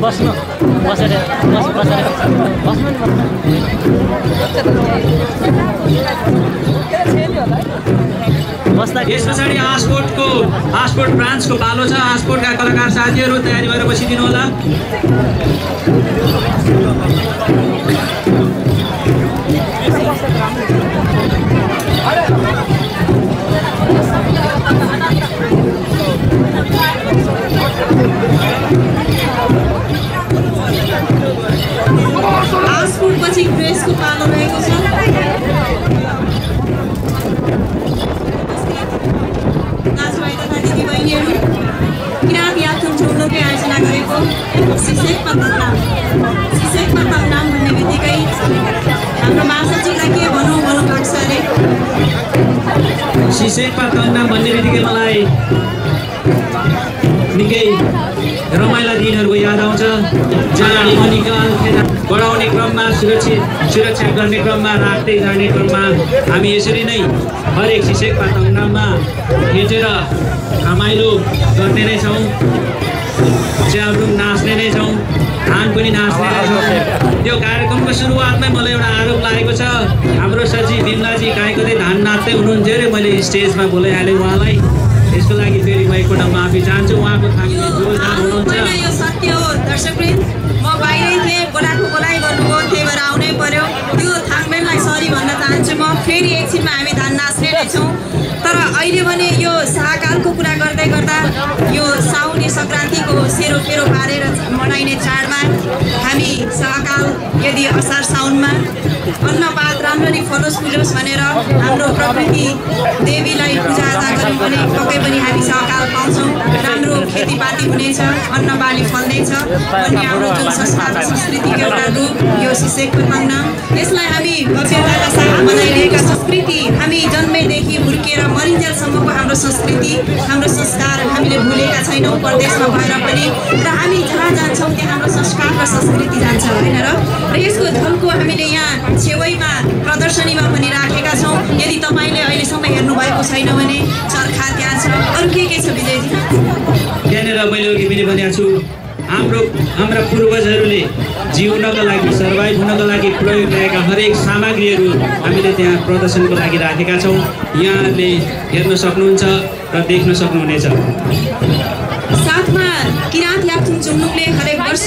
बस्नु बसेर बस्नु यस पछाडि आस्पोर्ट ब्रान्चको पालो छ। आस्पोर्टका कलाकार साथीहरू तयारी भएर बसिदिनु होला। आस्पोर्ट पछि ग्रेसको पालो रहेको छ। दाजुभाइ तथा दिदीबहिनीहरू, किराँत यात्रुङ झुम्लोले आयोजना गरेको शिक्षकमा तलनाम भन्ने बित्तिकै हाम्रो महासचिवलाई के भनौँ भएको छ अरे। शिक्षकमा तलनाम भन्ने बित्तिकै मलाई निकै रमाइला दिनहरूको याद आउँछ। जाडीको निकाल बढाउने क्रममा सुरक्षा गर्ने क्रममा राख्दै जाने क्रममा हामी यसरी नै हरेक शिक्षक पातङनाममा खिचेर रमाइलो गर्ने नै छौँ। च्याब्रुङ नाच्ने नै छौँ, धान पनि नाच्ने नै छौँ। त्यो कार्यक्रमको सुरुवातमै मलाई एउटा आरोप लागेको छ। हाम्रो सचिव बिमलाजी काहीँ कतै धान नाच्दै हुनुहुन्थ्यो अरे, मैले स्टेजमा बोलाइहालेँ उहाँलाई। यसको लागि फेरि म एकपल्ट माफी चाहन्छु। उहाँको थामीले जो जहाँ हुनुहुन्छ यो सत्य हो। दर्शकवृन्द, म बाहिरै थिएँ, बोलाइ गर्नुभयो, त्यही भएर आउनै पर्यो। त्यो थाङबेनलाई सरी भन्न चाहन्छु। म फेरि एकछिनमा हामी धान नाच्ने नै छौँ। तर अहिले भने यो शाहकालको कुरा गर्दै गर्दा यो साउने सङ्क्रान्तिको सेरोफेरो पारेर मनाइने चाडमा हामी शाहकाल यदि असार साउनमा अन्नपात राम्ररी फलोस् फुलोस् भनेर हाम्रो प्रकृति देवीलाई पूजाआजा गऱ्यौँ भने पक्कै पनि हामी शाहकाल पाउँछौँ। राम्रो खेतीपाती हुनेछ, अन्नबाली फल्नेछ भन्ने हाम्रो जुन संस्कार र संस्कृतिको एउटा रूप यो शिक्षकको तलनाम। यसलाई हामी भव्यताका साथ मनाइरहेका संस्कृति, हामी जन्मेदेखि हुर्किएर मरिन्जेलसम्मको हाम्रो संस्कृति, हाम्रो संस्कार हामीले भुलेका छैनौँ परदेशमा भएर पनि। र हामी जहाँ जान्छौँ त्यहाँ हाम्रो संस्कार र संस्कृति जान्छ होइन र। यसको झल्को हामीले यहाँ छेउमा प्रदर्शनीमा पनि राखेका छौँ। यदि तपाईँले अहिलेसम्म हेर्नुभएको छैन भने चर्खा त्यहाँ छ। अरू के छ विजयजी? त्यहाँनिर मैले अघि पनि भनेको छु, हाम्रा पूर्वजहरूले जिउनको लागि, सर्भाइभ हुनको लागि प्रयोग गरेका हरेक सामग्रीहरू हामीले त्यहाँ प्रदर्शनको लागि राखेका छौँ। यहाँले हेर्न सक्नुहुन्छ र देख्न सक्नुहुनेछ। साथमा किराँत यात्रुङ झुम्लुङले हरेक वर्ष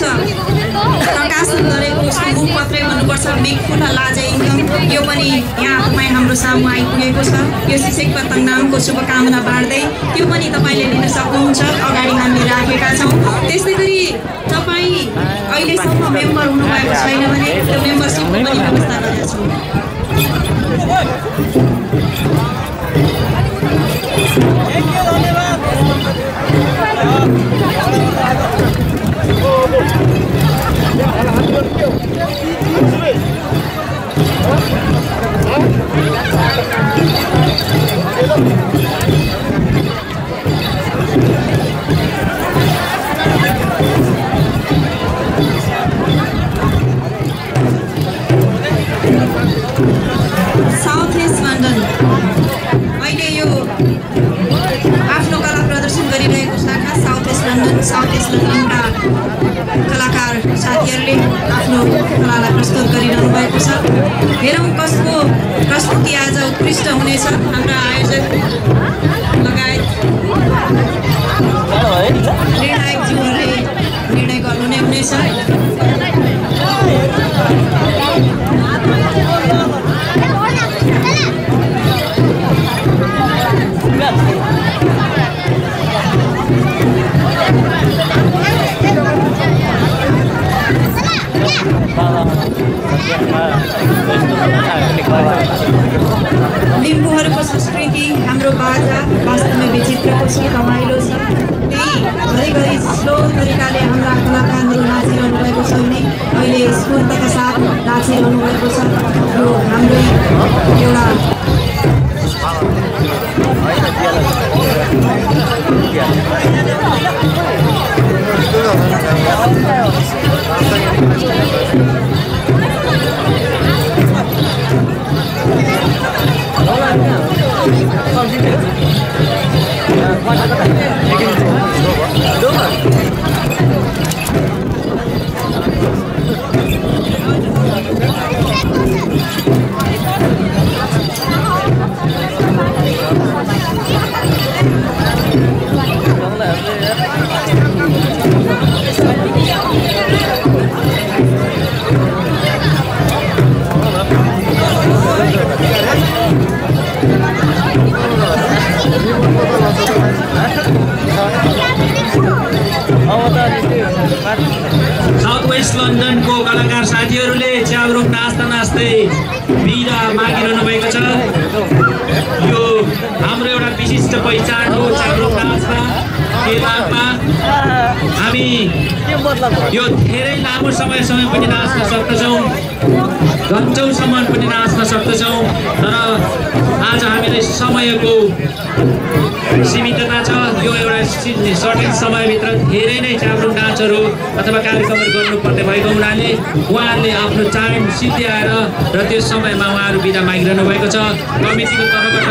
प्रकाशन गरेको उसको मुखपत्रै भन्नुपर्छ मेघफुल लाजे इन्कम, यो पनि यहाँ तपाईँ हाम्रो सामु आइपुगेको छ। यो शिक्षक पतङनामको शुभकामना बाँड्दै त्यो पनि तपाईँले लिन सक्नुहुन्छ। अगाडि हामीले राखेका छौँ। त्यस्तै गरी तपाईँ अहिलेसम्म मेम्बर हुनुभएको छैन भने त्यो मेम्बरसिपको पनि व्यवस्था गरेका छौँ। साउथ वेस्ट लन्डन अहिले यो आफ्नो कला प्रदर्शन गरिरहेको शाखा साउथ वेस्ट लन्डनका कलाकार साथीहरूले आफ्नो कलालाई प्रस्तुत गरिरहनु भएको छ। हेरौँ कसको प्रस्तुति आज उत्कृष्ट हुनेछ। हाम्रा आयोजक लगायत निर्णायकज्यूहरूले निर्णय गर्नु नै हुनेछ। लिम्बूहरूको संस्कृति हाम्रो बाजा वास्तवमै विचित्रको छ, रमाइलो छ। भने अहिले स्फूर्तिका साथ नाचिरहनु भएको छ। यो हाम्रो एउटा साउथ वेस्ट लन्डनको कलाकार साथीहरूले च्याब्रुङ नाच्दा नाच्दै बिदा मागिरहनु भएको छ। यो हाम्रो एउटा विशिष्ट पहिचान हो। च्याब्रुङ नाचमा केलामा हामी यो धेरै लामो समयसम्म पनि नाच्न सक्दछौँ, घन्टौँसम्म पनि नाच्न सक्दछौँ। तर आज हामीलाई समयको सीमितता छ। यो एउटा सर्टेन समयभित्र धेरै नै च्याब्रुङ नाचहरू अथवा कार्यक्रमहरू गर्नुपर्ने भएको हुनाले उहाँहरूले आफ्नो टाइम सिद्ध्याएर र त्यो समयमा उहाँहरू बिदा मागिरहनु भएको छ। कमिटीको तर्फबाट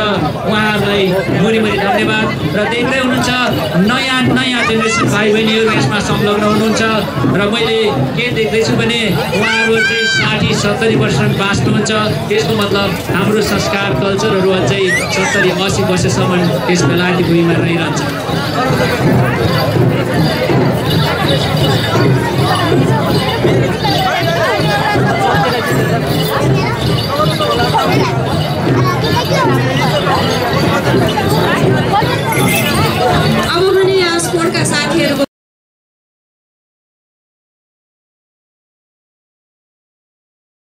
उहाँहरूलाई मुरीमुरी धन्यवाद। र देख्दै हुनुहुन्छ नयाँ जेनेरेसन भाइ बहिनीहरू यसमा संलग्न हुनुहुन्छ। र मैले के देख्दैछु भने उहाँहरू चाहिँ 60-70 वर्षसम्म बाँच्नुहुन्छ। त्यसको मतलब हाम्रो संस्कार कल्चरहरू अझै 70-80 वर्षसम्म यस बेलायती भूमिमा रहिरहन्छ।